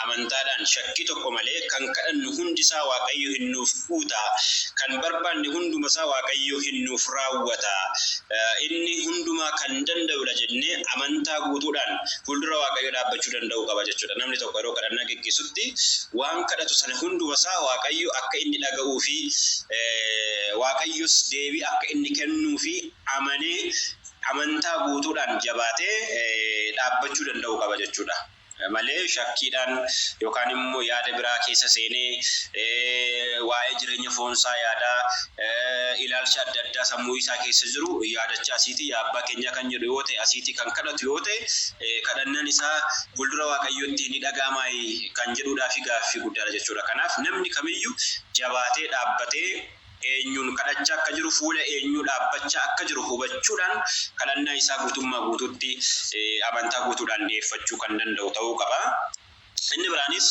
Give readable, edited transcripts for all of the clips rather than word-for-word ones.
Amantaadhaan shakkii tokko malee kan kadhannu hundisaa Waaqayyo hin nuuf guuta. Kan barbaanne hundumasaa Waaqayyo hin nuuf raawwata. Inni hundumaa kan danda'udha jennee amantaa guutuudhaan fuuldura Waaqayyoo dhaabbachuu danda'uu qaba jechuudha. Namni tokko yeroo kadhannaa geggeessutti waan kadhatu sana hundumasaa Waaqayyo akka inni dhaga'uu fi Waaqayyos deebii akka inni kennuufi amanee amantaa guutuudhaan jabaatee dhaabbachuu danda'uu qaba jechuudha. Malee shakkiidhaan yookaan immoo yaada biraa keessa seenee waa'ee jireenya foonsaa yaadaa, ilaalcha adda addaa sammuu isaa keessa jiru yaadachaa asiitii yaa abbaa keenyaa kan jedhu yoo ta'e, asiitii kan kadhatu yoo ta'e, kadhannaan isaa fuuldura Waaqayyootti ni dhaga'amaayi kan jedhuudhaafi gaaffii guddaadha jechuudha. Kanaaf namni kamiyyu jabaatee dhaabbatee eenyuun kadhachaa akka jiru, fuula eenyuu dhaabbachaa akka jiru hubachuudhaan kadhannaa isaa guutummaa guutuutti amantaa guutuudhaan dhi'eeffachuu kan danda'u ta'uu qaba. Inni biraanis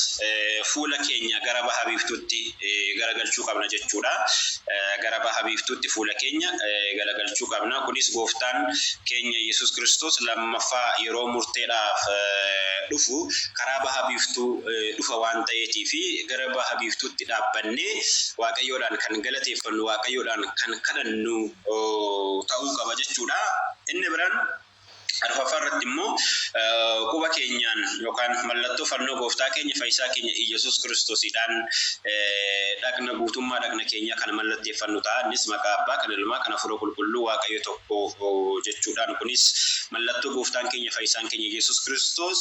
fuula keenya gara baha biiftuutti garagalchuu qabna jechuudha. Gara baha biiftuutti fuula keenya galagalchuu qabna. Kunis Gooftaan keenya Yesuus Kiristoos lammaffaa yeroo murteedhaaf dhufu karaa baha biiftuu dhufa waan ta'eetii fi gara baha biiftuutti dhaabbannee Waaqayyoodhaan kan galateeffannu, Waaqayyoodhaan kan kadhannu ta'uu qaba jechuudha. Inni biraan arfaffaa irratti immoo quba keenyaan yookaan mallattoo fannoo Gooftaa keenya Fayyisaa keenya Iyyasuus Kiristoosiidhaan dhagna guutummaa dhagna keenyaa kan mallatteeffannu ta'a. Innis maqaa Abbaa, kan Ilmaa, kan Hafuura Qulqulluu Waaqayyo tokko jechuudhaan kunis mallattoo Gooftaan keenya Fayyisaan keenya Iyyasuus Kiristoos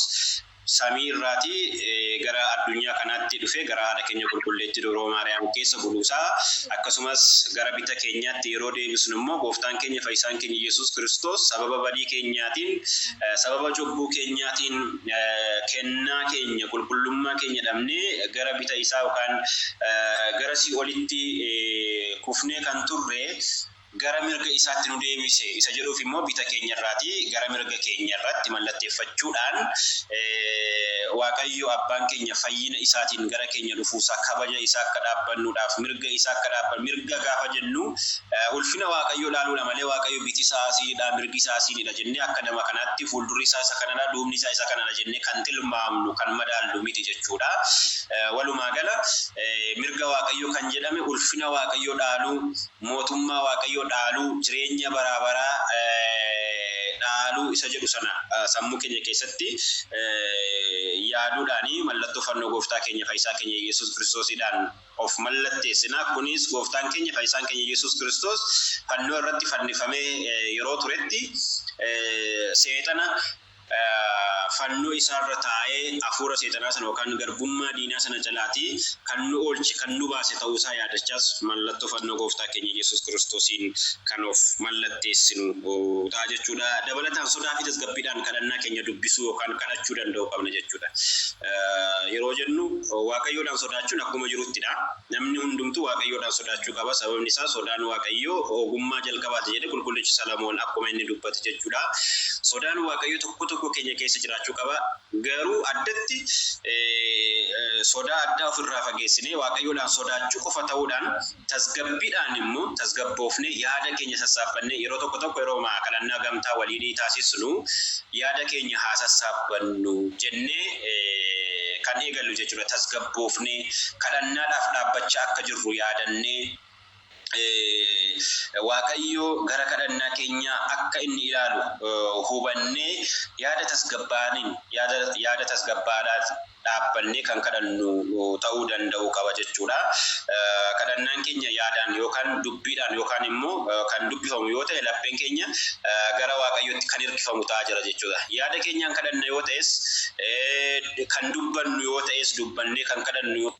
samii irraatii gara addunyaa kanaatti dhufee gara haadha keenya qulqulleettii Dubroo Maariyaam keessa buluusaa, akkasumas gara bita keenyaatti yeroo deebisnu immoo Gooftaan keenya Fayyisaan keenya Iyyasuus Kiristoos sababa badii keenyaatiin, sababa cubbuu keenyaatiin kennaa keenya qulqullummaa keenya dhabnee gara bita isaa yookaan gara sii'olitti kufnee kan turre gara mirga isaatti nu deebise isa jedhuuf immoo bita keenya irraatii gara mirga keenya irratti mallatteeffachuudhaan Waaqayyo abbaan keenya fayyina isaatiin gara keenya dhufuusaa kabaja isaa akka dhaabbannuudhaaf mirga isaa akka dhaabbannu. Mirga gaafa jennu ulfina Waaqayyoo ilaaluudha malee Waaqayyo biti isaa asiidha, mirgi isaa asiinidha jennee akka nama kanaatti fuuldurri isaa isa kanadha, duubni isaa isa kanadha jennee kan tilmaamnu, kan madaallu miti jechuudha. Walumaa gala mirga Waaqayyoo kan jedhame ulfina Waaqayyoo dhaaluu, mootummaa Waaqayyoo dhaaluu, jireenya baraa baraa dhaaluu isa jedhu sana sammuu keenya keessatti yaaduudhaan mallattoo fannoo Gooftaa keenya Fayyisaa keenya Yesuus Kiristoosiidhaan of mallatteessina. Kunis Gooftaan keenya Fayyisaan keenya Yesuus Kiristoos fannoo irratti fannifamee yeroo turetti seexana fannoo isaa irra taa'ee hafuura seexanaa sana yookaan garbummaa diinaa sana jalaatii kan nu oolche, kan nu baase ta'uu isaa yaadachaas mallattoo fannoo Gooftaa keenya Yesuus Kiristoosiin kan of mallatteessinu ta'a jechuudha. Dabalataan sodaa fi tasgabbiidhaan kadhannaa keenya dubbisuu yookaan kadhachuu danda'uu qabna jechuudha. Yeroo jennu Waaqayyoodhaan sodaachuun akkuma jiruttidha. Namni hundumtuu Waaqayyoodhaan sodaachuu qaba, sababni isaa sodaan Waaqayyoo ogummaa jalqabaati jedhe qulqullichi Salamoon akkuma inni dubbate jechuudha. Sodaan Waaqayyoo tokko tokko keenya keessa jiraachuu qaba. Garuu addatti sodaa addaa of irraa fageessinee Waaqayyoodhaan sodaachuu qofa ta'uudhaan tasgabbiidhaan immoo tasgabboofnee yaada keenya sassaabbannee yeroo tokko tokko yeroo kadhannaa gamtaa waliinii taasisnu yaada keenya haa sassaabbannu jennee kan eegallu jechuudha. Tasgabboofnee kadhannaadhaaf dhaabbachaa akka jirru yaadannee Waaqayyo gara kadhannaa keenyaa akka inni ilaalu hubannee yaada tasgabbaa'aniin yaada tasgabbaa'aadhaan dhaabbannee kan kadhannu ta'uu danda'uu qaba jechuudha. Kadhannaan keenya yaadaan yookaan dubbiidhaan yookaan immoo kan dubbifamu yoo ta'e lapheen keenya gara Waaqayyootti kan hirkifamu ta'aa jira jechuudha. Yaada keenyaan kadhanna yoo ta'es, kan dubbannu yoo ta'es dubbannee kan kadhannu yoo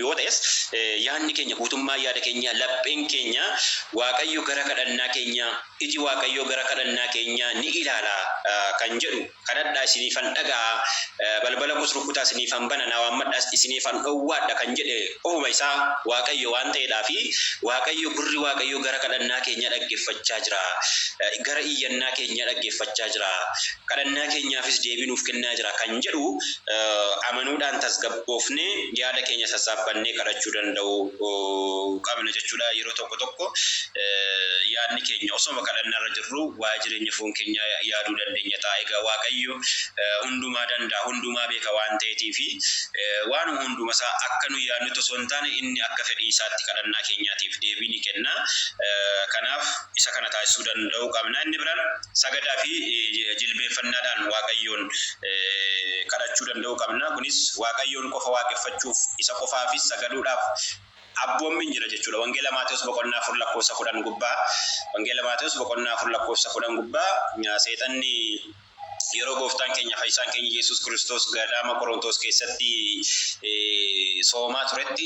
yoo ta'es, yaadni keenya guutummaa yaada keenyaa, lapheen keenya Waaqayyo gara kadhannaa keenyaa, iji Waaqayyoo gara kadhannaa keenyaa ni ilaala kan jedhu, kadhadhaa isiniifan dhaga'a, balbala koos rukkutaa isiniifan bana, na waammadhaas isiniifan dhowwaadha kan jedhe ofuma isaa Waaqayyo waan ta'eedhaa fi Waaqayyo gurri Waaqayyoo gara kadhannaa keenyaa dhaggeeffachaa jira, gara iyyannaa keenyaa dhaggeeffachaa jira, kadhannaa keenyaafis deebii nuuf kennaa jira kan jedhu amanuudhaan tasgabboofnee yaada keenya sassaabbannee kadhachuu danda'uu qabna jechuudha. Yeroo tokko tokko yaadni keenya osoma kadhannaarra jirru waa'ee jireenya foon keenyaa yaaduu dandeenya ta'a. Egaa Waaqayyo hundumaa danda'a, hundumaa beeka waan ta'eetiifi waanuma hundumasaa akka nu yaadnutti osoo hin taane inni akka fedhii isaatti kadhannaa keenyaatiif deebii ni kenna. Kanaaf isa kana taasisuu danda'uu qabna. Inni biraan sagadaa fi jilbeenfannaadhaan Waaqayyoon kadhachuu danda'uu qabna. Kunis Waaqayyoon qofa waaqeffachuuf isa qofaafis sagaduudhaaf abboommiin jira jechuudha. Wangeela Maatewos boqonnaa 4 lakkoofsa 10 gubbaa Wangeela Maatewos boqonnaa 4 lakkoofsa 10 gubbaa seexanni yeroo gooftaan keenya fayyisaan keenya Yesuus Kiristoos gadaama Qorontoos keessatti soomaa turetti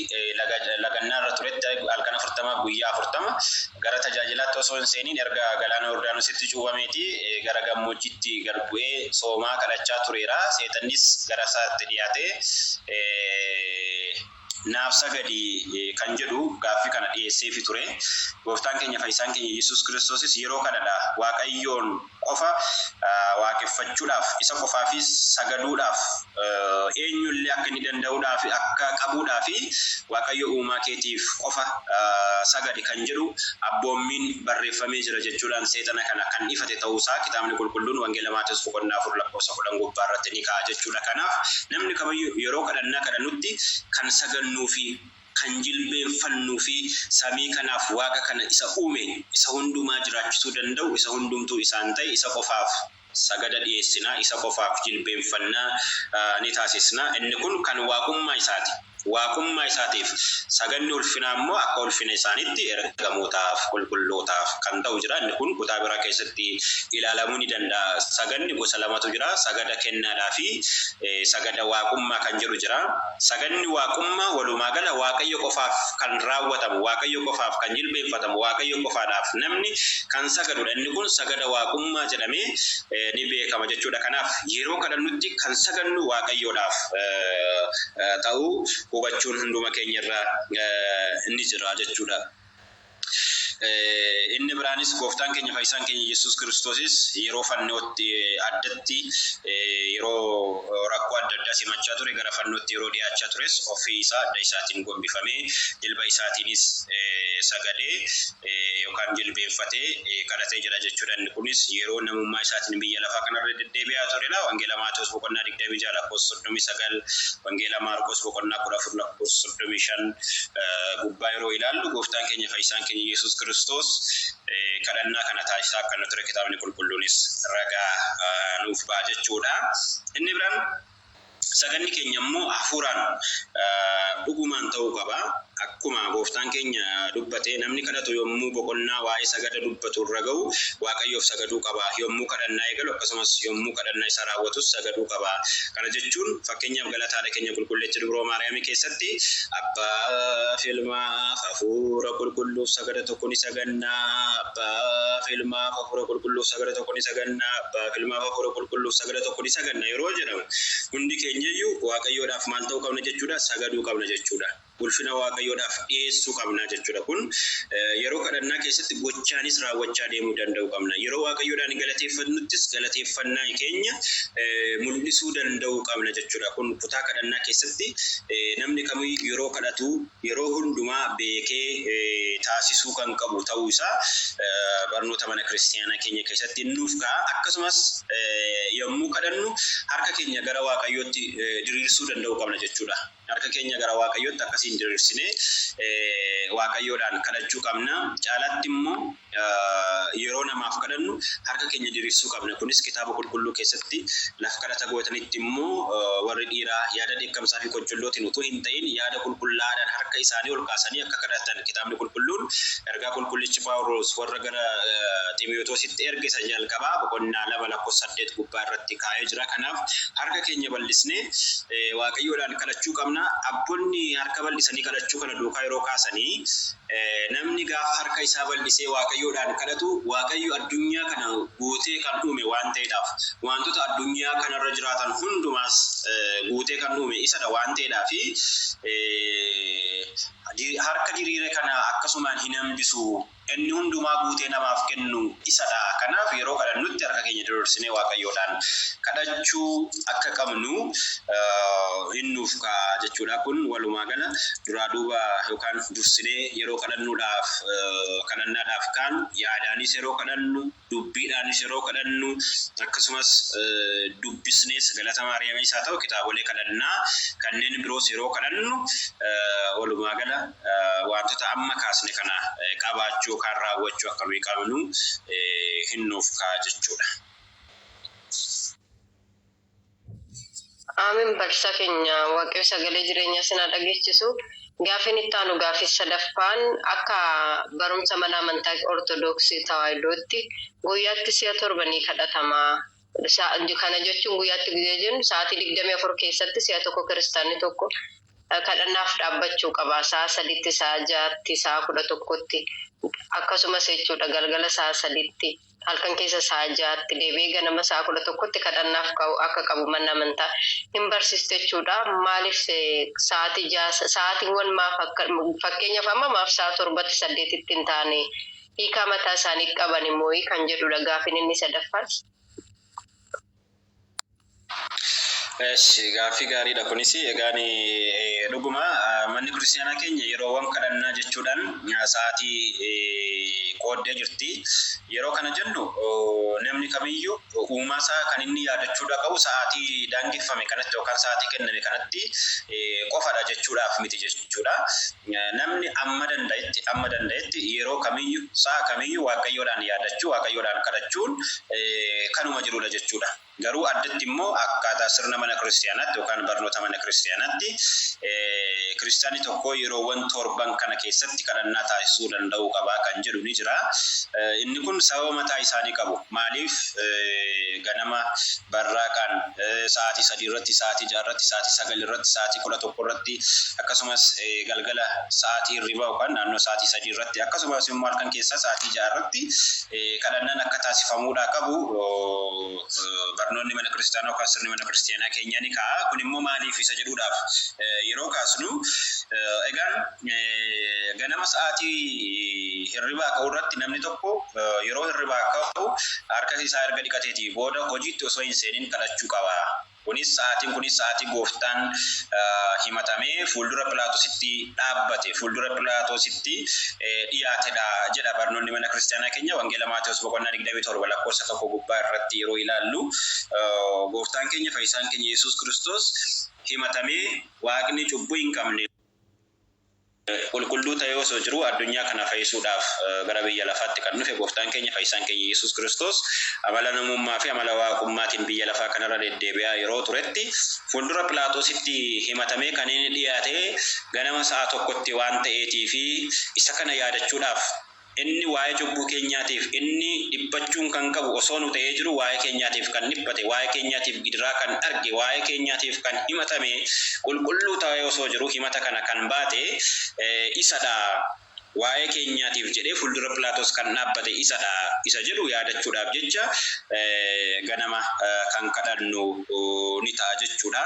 lagannaa irra turetti halkan 40f guyyaa 40 gara tajaajilaatti osoo hin seeniin erga galaana Yordaanositti cuuphameeti gara gammoojjiitti gad bu'ee soomaa kadhachaa tureera. Seexannis gara isaatti dhiyaatee Naaf sagadi kan jedhu gaaffii kana dhi'eesseefi ture. Gooftaan keenya fayyisaan keenya Yesuus Kiristoosis yeroo kanadha Waaqayyoon qofa waaqeffachuudhaaf, isa qofaafis sagaduudhaaf eenyu illee akka inni danda'uudhaaf akka qabuudhaa fi Waaqayyo uumaa keetiif qofa sagadi kan jedhu abboommiin barreeffamee jira jechuudhaan seexana kana kan ifate ta'uu isaa Kitaabni Qulqulluun Wangeela Maatewos boqonnaa 4 lakkoofsa 10 gubbaa irratti ni kaa'a jechuudha. Kanaaf namni kamiyyuu yeroo kadhannaa kadhannutti kan sagannuu fi kan jilbeenfannuu fi samii kanaaf waaqa kana isa uume, isa hundumaa jiraachisuu danda'u, isa hundumtuu isaan ta'e isa qofaaf sagada dhi'eessina, isa qofaaf jilbeenfannaa ni taasisna. Inni kun kan waaqummaa isaati. Waaqummaa isaatiif. Sagadni ulfinaa immoo akka ulfina isaaniitti ergamootaaf, qulqullootaaf kan ta'u jira. Inni kun kutaa biraa keessatti ilaalamuu ni danda'a. Sagadni gosa lamatu jira. Sagada kennaadhaa fi sagada waaqummaa kan jedhu jira. Sagadni waaqummaa walumaa gala Waaqayyo qofaaf kan raawwatamu, Waaqayyo qofaaf kan jilbeenfatamu, Waaqayyo qofaadhaaf namni kan sagadudha. Inni kun sagada waaqummaa jedhamee ni beekama jechuudha. Kanaaf yeroo kadhannutti kan sagadnu Waaqayyoodhaaf ta'uu hubachuun hunduma keenya irra ni jira jechuudha. Inni biraanis Gooftaan keenya Fayyisaan keenya Yesuus Kiristoosis yeroo fannootti addatti yeroo rakkoo adda addaa simachaa ture gara fannootti yeroo dhiyaachaa tures ofii isaa adda isaatiin gombifamee jilba isaatiinis sagadee yookaan jilbeenfatee kadhatee jira jechuudha. Inni kunis yeroo namummaa isaatiin biyya lafaa kanarra deddeebi'aa turedha. Wangeela Maatewos boqonnaa 26 lakkoofsa 39, Wangeela Maarqos boqonnaa 14 lakkoofsa 35 gubbaa yeroo ilaallu Gooftaan keenya Fayyisaan keenya Yesuus Kiristoos kadhannaa kana taasisaa akka inni ture Kitaabni Qulqulluunis ragaa nuuf ba'a jechuudha. Inni biraan sagadni keenya immoo hafuuraan dhugumaan ta'uu qaba. Akkuma Gooftaan keenya dubbate, namni kadhatu yommuu boqonnaa waa'ee sagada dubbatu irra ga'u Waaqayyoof sagaduu qaba. Yommuu kadhannaa eegalu akkasumas yommuu kadhannaa isaa raawwatus sagaduu qaba. Kana jechuun fakkeenyaaf galata haadha keenya Qulqulleetti Dubroo Maariyaamii keessatti Abbaaf, Ilmaaf, Hafuura Qulqulluuf sagada tokko ni saganna, Abbaaf, Ilmaaf, Hafuura Qulqulluuf sagada tokko ni saganna, Abbaaf, Ilmaaf, Hafuura Qulqulluuf sagada tokko ni saganna yeroo jedhamu hundi keenyayyuu Waaqayyoodhaaf maal ta'uu qabna jechuudha? Sagaduu qabna jechuudha. Ulfina Waaqayyoodhaaf dhi'eessuu qabna jechuudha. Kun yeroo kadhannaa keessatti gochaanis raawwachaa deemuu danda'uu qabna. Yeroo Waaqayyoodhaan galateeffatnuttis galateeffannaa keenya mul'isuu danda'uu qabna jechuudha. Kun kutaa kadhannaa keessatti namni kamiyyuu yeroo kadhatu yeroo hundumaa beekee taasisuu kan qabu ta'uu isaa barnoota mana kiristiyaanaa keenya keessatti nuuf kaa'a. Akkasumas yommuu kadhannu harka keenya gara Waaqayyootti diriirsuu danda'uu qabna jechuudha. Harka keenya gara Waaqayyootti akkasiin diriirsinee Waaqayyoodhaan kadhachuu qabna. Caalaatti immoo yeroo namaaf kadhannu harka keenya diriirsuu qabna. Kunis Kitaaba Qulqulluu keessatti lafa kadhata gootanitti immoo warri dhiiraa yaada dheekkamsaa fi qoccollootiin utuu hin ta'in yaada qulqullaa'aadhaan harka isaanii ol kaasanii akka kadhatan Kitaabni Qulqulluun ergaa Qulqullichi Phaawulos warra gara Ximiyootoositti erge isa jalqabaa boqonnaa 2 lakkoofsa 8 gubbaa irratti kaa'ee jira. Kanaaf harka keenya bal'isnee Waaqayyoodhaan kadhachuu qabna. Abbonni harka bal'isanii kadhachuu kana duukaa yeroo kaasanii, namni gaafa harka isaa bal'isee Waaqayyoodhaan kadhatu, Waaqayyo addunyaa kana guutee kan uume waan ta'eedhaaf, waantota addunyaa kanarra jiraatan hundumaas guutee kan uume isadha waan ta'eedhaaf, harka diriire kana akkasumaan hin hambisu. Inni hundumaa guutee namaaf kennu isadha. Kanaaf yeroo kadhannutti harka keenya diriirsinee Waaqayyoodhaan kadhachuu akka qabnu hin nuuf kaa'a jechuudha. Kun walumaa gala duraa duuba yookaan dursinee yeroo kadhannuudhaaf kadhannaadhaaf kaanu, yaadaanis yeroo kadhannu, dubbiidhaanis yeroo kadhannu, akkasumas dubbisnees galata Maariyaamiis haa ta'u kitaabolee kadhannaa kanneen biroos yeroo kadhannu, walumaa gala waantota amma kaasne kana qabaachuu yookaan raawwachuu akka nuyi qabnu hin nuuf kaa'a jechuudha. Aamen, barsiisaa keenya, Waaqayyo sagalee jireenyaa isin haa dhageessisu. Gaafiin itti aanu, gaafii sadaffaan, akka barumsa mana amantaa Ortodoksii Tawaahidootti guyyaatti si'a torba ni kadhatama. Kana jechuun guyyaatti guyyaa jennu sa'aatii 24 keessatti si'a tokko kiristaanni tokko kadhannaaf dhaabbachuu qaba. Sa'a 3tti, sa'a 6tti, sa'a 11tti, akkasumas jechuudha galgala sa'a 3tti, halkan keessa sa'a 6tti, deebi'ee ganama sa'a 11tti kadhannaaf ka'u akka qabu manni amantaa hin barsiistu jechuudha. Maaliif sa'aatii 6, sa'aatiiwwan maaf akka, fakkeenyaaf amma maaf sa'a 7tti, 8tti hin taane, hiikaa mataa isaanii qaban immoo kan jedhudha gaafiin inni sadaffaan. Eshi, gaaffii gaariidha kunis. Egaan dhuguma manni kiristaanaa keenya yeroowwan kadhannaa jechuudhaan sa'aatii qooddee jirti. Yeroo kana jennu, namni kamiyyuu uumaa isaa kan inni yaadachuudha qabu sa'aatii daangeffame kanatti yookaan sa'aatii kenname kanatti qofadha jechuudhaaf miti jechuudha. Namni amma danda'etti yeroo kamiyyuu, sa'a kamiyyuu Waaqayyoodhaan yaadachuu, Waaqayyoodhaan kadhachuun kanuma jirudha jechuudha. Garuu addatti immoo akkaataa sirna mana kiristaanaatti yookaan barnoota mana kiristaanaatti kiristaanni tokko yeroowwan torban kana keessatti kadhannaa taasisuu danda'uu qabaa kan jedhu ni jira. Inni kun sababa mataa isaanii qabu. Maaliif ganama barraaqaan sa'aatii 3 irratti, sa'aatii 6 irratti, sa'aatii 9 irratti, sa'aatii 11 irratti, akkasumas galgala sa'aatii hirribaa yookaan naannoo sa'aatii 3 irratti, akkasumas immoo halkan keessaa sa'aatii 6 irratti kadhannaan akka taasifamuudhaa qabu barnoonni mana kiristaanaa yookaan sirni mana kiristaanaa keenyaa ni kaa'a. Kun immoo maaliif isa jedhuudhaaf yeroo kaasnu, egaan ganama sa'aatii hirribaa ka'u irratti namni tokko yeroo hirribaa ka'u harka isaa erga dhiqateetii booda hojiitti osoo hin seenin kadhachuu qaba. Kunis sa'aatiin kunis sa'aatii gooftaan himatamee fuuldura Pilaatositti dhaabbate, fuuldura Pilaatositti dhiyaatedha jedha barnoonni mana kiristaanaa keenya. Wangeela Maatewos boqonnaa 27 lakkoofsa 1 gubbaa irratti yeroo ilaallu, gooftaan keenya, fayyisaan keenya Yesuus Kiristoos himatamee, Waaqni cubbuu hin qabne, qulqulluu ta'ee osoo jiru, addunyaa kana fayyisuudhaaf gara biyya lafaatti kan dhufe gooftaan keenya, fayyisaan keenya Yesuus Kiristoos amala namummaa fi amala waaqummaatiin biyya lafaa kanarra deddeebi'aa yeroo turetti fuuldura Philaatoositti himatamee kan inni dhiyaate ganama sa'a 1tti waan ta'eetii fi isa kana yaadachuudhaaf, inni waa'ee cubbuu keenyaatiif inni dhiphachuun kan qabu osoo nu ta'ee jiru, waa'ee keenyaatiif kan dhiphate, waa'ee keenyaatiif gidiraa kan arge, waa'ee keenyaatiif kan himatame, qulqulluu ta'ee osoo jiru himata kana kan baate isadha. Waa'ee keenyaatiif jedhee fuuldura Pilaatos kan dhaabbate isadha isa jedhu yaadachuudhaaf jecha ganama kan kadhannu ni ta'a jechuudha.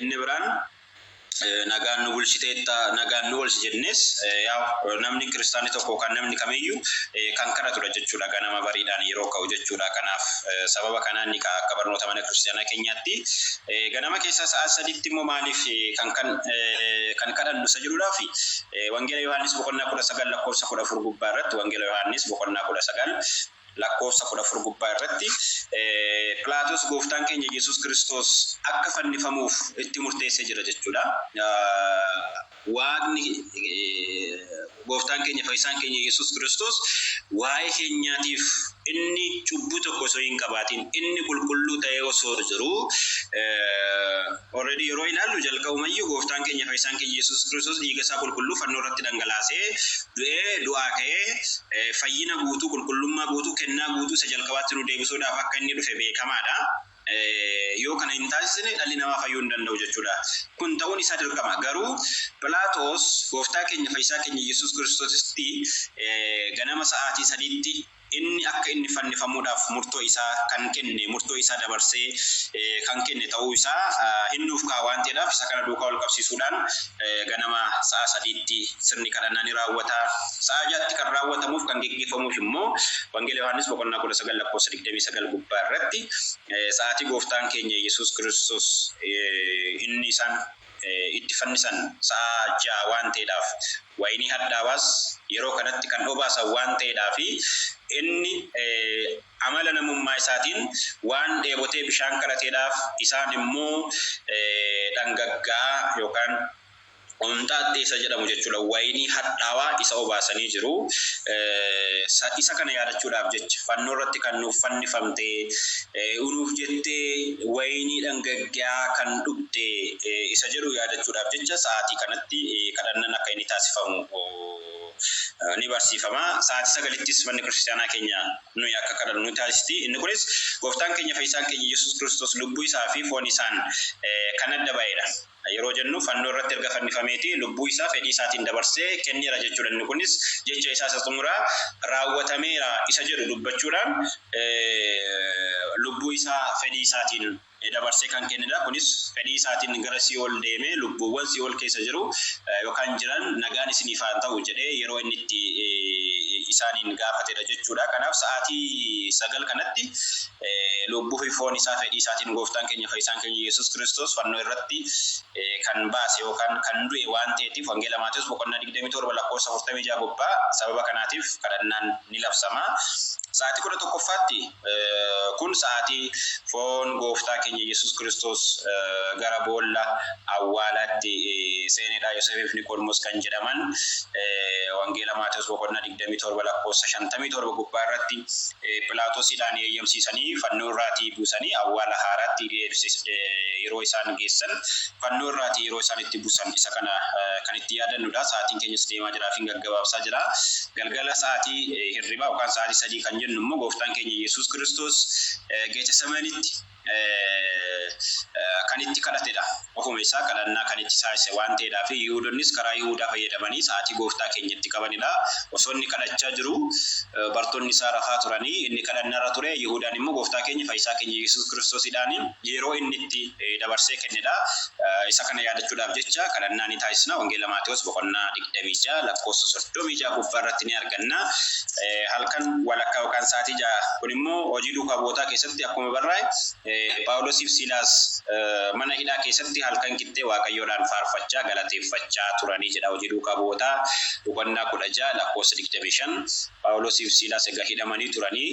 Inni biraan, nagaan nu bulchiteetta, nagaan nu oolchi jennees yaa namni kiristaanni tokko yookaan namni kamiyyuu kan kadhatudha jechuudha ganama bariidhaan yeroo ka'u jechuudha. Kanaaf sababa kanaan ni ka'a akka barnoota mana kiristaanaa keenyaatti. Ganama keessaa sa'a 3tti immoo maaliif kan kadhannu isa jedhuudhaaf, Wangeela Yohaannis boqonnaa 19 lakkoofsa 14 gubbaa irratti, Wangeela Yohaannis boqonnaa 19 lakkoofsa 14 gubbaa irratti, Pilaatos gooftaan keenya Yesuus Kiristoos akka fannifamuuf itti murteessee jira jechuudha. Waaqni, gooftaan keenya, fayyisaan keenya Yesuus Kiristoos waa'ee keenyaatiif, inni cubbuu tokko osoo hin qabaatin, inni qulqulluu ta'ee osoo jiru, already yeroo ilaallu jalqabumayyuu gooftaan keenya, fayyisaan keenya Yesuus Kiristoos dhiiga isaa qulqulluu fannoo irratti dhangalaasee, du'ee, du'aa ka'ee, fayyina guutuu, qulqullummaa guutuu, kennaa guutuu isa jalqabaatti nu deebisuudhaaf akka inni dhufe beekamaadha. Yoo kana hin taasisne dhalli namaa fayyuu hin danda'u jechuudha. Kun ta'uun isaa dirqama. Garuu Pilaatos gooftaa keenya, fayyisaa keenya Yesuus Kiristoositti ganama sa'aatii 3tti Inni akka inni fannifamuudhaaf murtoo isaa kan kenne, murtoo isaa dabarsee kan kenne ta'uu isaa hin nuuf ka'a waan ta'eedhaaf isa kana duukaa wal qabsiisuudhaan ganama sa'a 3tti sirni kadhannaa ni raawwata. Sa'a 6tti kan raawwatamuuf kan geggeeffamuuf immoo Wangeela Yohaannis boqonnaa 19 lakkoofsa 29 gubbaa irratti sa'aatii Gooftaan keenya Yesuus Kiristoos inni isaan itti fannisan sa'a 6 waan ta'eedhaaf, wayinii hadhaawaas yeroo kanatti kan obaasan waan ta'eedhaaf, inni amala namummaa isaatiin waan dheebotee bishaan kadhateedhaaf isaan immoo dhangaggaa'aa yookaan omxaaxxee isa jedhamu jechuudha, wayinii hadhaawaa isa obaasanii jiru. Isa kana yaadachuudhaaf jecha fannoo irratti kan nuuf fannifamte, nuuf jettee wayinii dhangaggaa'aa kan dhugde isa jedhu yaadachuudhaaf jecha sa'aatii kanatti kadhannaan akka inni taasifamu ni barsiifama. Sa'aatii 9ttis manni kiristiyaanaa keenya nuyi akka kadhannu nu taasisti. Inni kunis Gooftaan keenya Fayyisaan keenya Yesuus Kiristoos lubbuu isaa fi foon isaan kan adda ba'eedha. Yeroo jennu fannoo irratti erga fannifameeti lubbuu isaa fedhii isaatiin dabarsee kenneera jechuudha. Inni kunis jecha isaa isa xumuraa raawwatameera isa jedhu dubbachuudhaan lubbuu isaa fedhii isaatiin dabarsee kan kennedha. Kunis fedhii isaatiin gara sii'ool deemee lubbuuwwan sii'ool keessa jiru yookaan jiran nagaan isiniif haa ta'u jedhee yeroo inni itti isaaniin gaafatedha jechuudha. Kanaaf sa'aatii 9 kanatti lubbuu fi foon isaa fedhii isaatiin Gooftaan keenya Fayyisaan keenya Yesuus Kiristoos fannoo irratti kan baase yookaan kan du'e waan ta'eetiif Wangeela Maatewos boqonnaa 27 lakkoofsa 46 gubbaa sababa kanaatiif kadhannaan ni labsama. Sa'aatii 11ffaatti kun sa'aatii foon Gooftaa keenya Yesuus Kiristoos gara boolla awwaalaatti seenedha. Yoseefii fi Niqoodmos kan jedhaman Wangeela Maatewos boqonnaa 27 lakkoofsa 57 gubbaa irratti Philaaxosiidhaan eeyyamsiisanii fannoo irraatii buusanii awwaala haaraatti yeroo isaan geessan fannoo irraatii yeroo isaan itti buusan isa kana kan itti yaadannudha. Sa'aatiin keenyas deemaa jira fi gaggabaabsaa jira. Galgala sa'aatii hirribaa yookaan sa'aatii 3 kan jennu immoo Gooftaan keenya Yesuus Kiristoos Geetesemanitti kan itti kadhatedha. Ofuma isaa kadhannaa kan itti taasise waan ta'eedhaaf Yihuudonnis karaa Yihuudaa fayyadamanii sa'aatii Gooftaa keenya itti qabanidha. Osoo inni kadhachaa jiru bartoonni isaa rafaa turanii inni kadhannaarra ture. Yihuudaan immoo Gooftaa keenya Fayyisaa keenya Yesuus Kiristoosiidhaan yeroo inni itti dabarsee kennedha. Isa kana yaadachuudhaaf jecha kadhannaa ni taasisna. Wangeela Maatewos boqonnaa 26 lakkoofsa 36 gubbaa irratti ni arganna. Halkan walakkaa yookaan sa'aatii 6 kun immoo hojii duukaa bu'ootaa keessatti akkuma barraa'e Phaawulosiif Siilaas mana hidhaa keessatti halkan qixxee Waaqayyoodhaan faarfachaa galateeffachaa turanii jedha Hojii Duukaa Bu'ootaa boqonnaa 16 lakkoofsa 25. Phaawulosiif Siilaas egaa hidhamanii turanii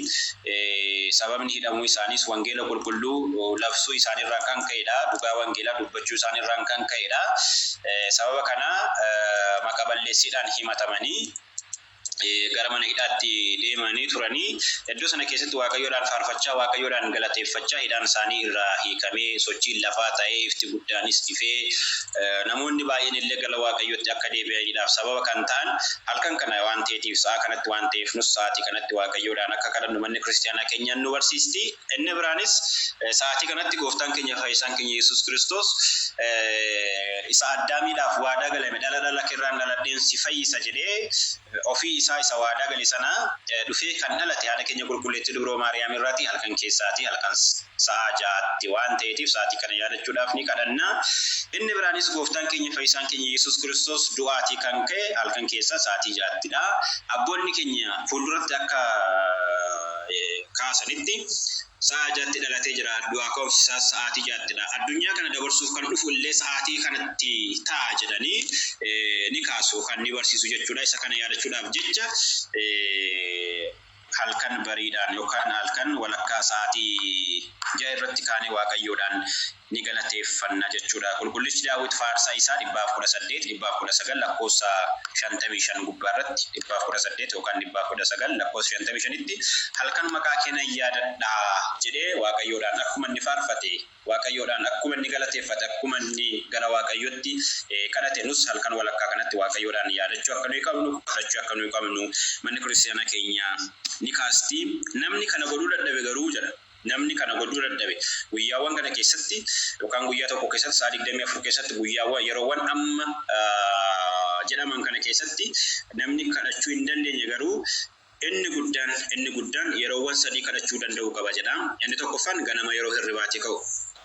sababni hidhamuu isaaniis wangeela qulqulluu labsuu isaaniirraan kan ka'edha. Dhugaa wangeelaa dubbachuu isaaniirraan kan ka'edha. Sababa kana maqa balleessiidhaan himatamanii gara mana hidhaatti deemanii turanii iddoo sana keessatti Waaqayyoodhaan faarfachaa, Waaqayyoodhaan galateeffachaa hidhaan isaanii irraa hiikamee sochiin lafaa ta'ee ifti guddaanis ifee namoonni baay'een illee gara Waaqayyootti akka deebi'aniidhaaf sababa kan ta'an halkan kana waan ta'eetiif sa'a kanatti waan ta'eef nus sa'aatii kanatti Waaqayyoodhaan akka kadhannu manni kiristiyaanaa keenyaan nu barsiisti. Inni biraanis sa'aatii kanatti Gooftaan keenya Fayyisaan keenya Yesuus Kiristoos isa Addaamiidhaaf waadaa galame dhala dhala keerraan dhaladheen si fayyisa jedhee ofii isaa isa waadaa gale sana dhufee kan dhalate haadha keenya qulqulleettii Dubroo Maariyaam irraatii halkan keessaatii halkan sa'a 6tti waan ta'eetiif sa'aatii kana yaadachuudhaaf ni kadhanna. Inni biraanis Gooftaan keenya Fayyisaan keenya Yesuus Kiristoos du'aatii kan ka'e halkan keessaa sa'aatii 6ttidha. Abboonni keenya fuulduratti akka kaasanitti sa'a 6tti dhalatee jira. Du'aa ka'umsi isaas sa'aatii 6ttidha. Addunyaa kana dabarsuuf kan dhufu illee sa'aatii kanatti ta'a jedhanii ni kaasu yookaan ni barsiisu jechuudha. Isa kana yaadachuudhaaf jecha halkan bariidhaan yookaan halkan walakkaa sa'aatii 6 irratti kaanee Waaqayyoodhaan ni galateeffanna jechuudha. Qulqullichi Daawit faarsaa isaa 118, 119 lakkoofsa 55 gubbaa irratti 118 yookaan 119 lakkoofsa 55tti halkan maqaa kee nan yaadadha jedhee Waaqayyoodhaan akkuma inni faarfate, Waaqayyoodhaan akkuma inni galateeffate, akkuma inni gara Waaqayyotti kadhate nus halkan walakkaa kanatti Waaqayyoodhaan yaadachuu akka nuyi qabnu, kadhachuu akka nuyi qabnu manni kiristiyaanaa keenya ni kaasti. Namni kana godhuu dadhabe garuu jedha. Namni kana godhuu dadhabe guyyaawwan kana keessatti yookaan guyyaa tokko keessatti sa'a 24 keessatti guyyaawwan yeroowwan amma jedhaman kana keessatti namni kadhachuu hin dandeenye garuu Inni guddaan yeroowwan sadii kadhachuu danda'uu qaba jedha. Inni tokkoffaan ganama yeroo hirribaatii ka'u.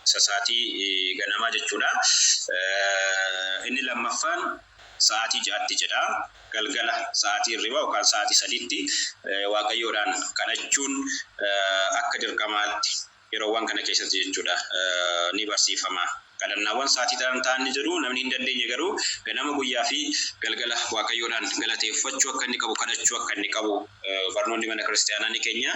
Isa sa'aatii ganamaa jechuudha. Inni lammaffaan sa'aatii 6tti jedha. Galgala sa'aatii hirribaa yookaan sa'aatii 3tti Waaqayyoodhaan kadhachuun akka dirqamaatti yeroowwan kana keessatti jechuudha ni barsiifama. Kadhannaawwan sa'aatii ta'an ta'an ni jiru. Namni hin dandeenye garuu ganama, guyyaa fi galgala Waaqayyoodhaan galateeffachuu akka inni qabu, kadhachuu akka inni qabu barnoonni mana kiristaanaa ni keenya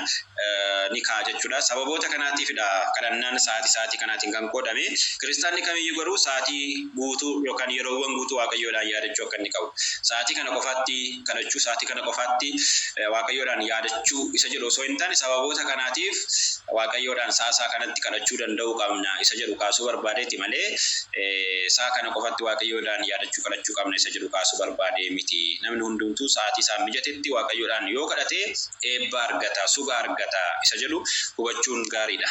ni kaa'a jechuudha. Sababoota kanaatiifidha kadhannaan sa'aatii sa'aatii kanaatiin kan qoodame. Kiristaanni kamiyyuu garuu sa'aatii guutuu yookaan yeroowwan guutuu Waaqayyoodhaan yaadachuu akka inni qabu. Sa'aatii kana qofaatti kadhachuu, sa'aatii kana qofaatti Waaqayyoodhaan yaadachuu isa jedhu osoo hin taane, sababoota kanaatiif Waaqayyoodhaan sa'a isaa kanatti kadhachuu danda'uu qabna isa jedhu kaasuu barbaadeeti malee sa'a kana qofatti Waaqayyoodhaan yaadachuu, kadhachuu qabna isa jedhu kaasuu barbaadee miti. Namni hundumtuu sa'aatii isaan mijatetti Waaqayyoodhaan yoo kadhate eebba argata, suga argata isa jedhu hubachuun gaariidha.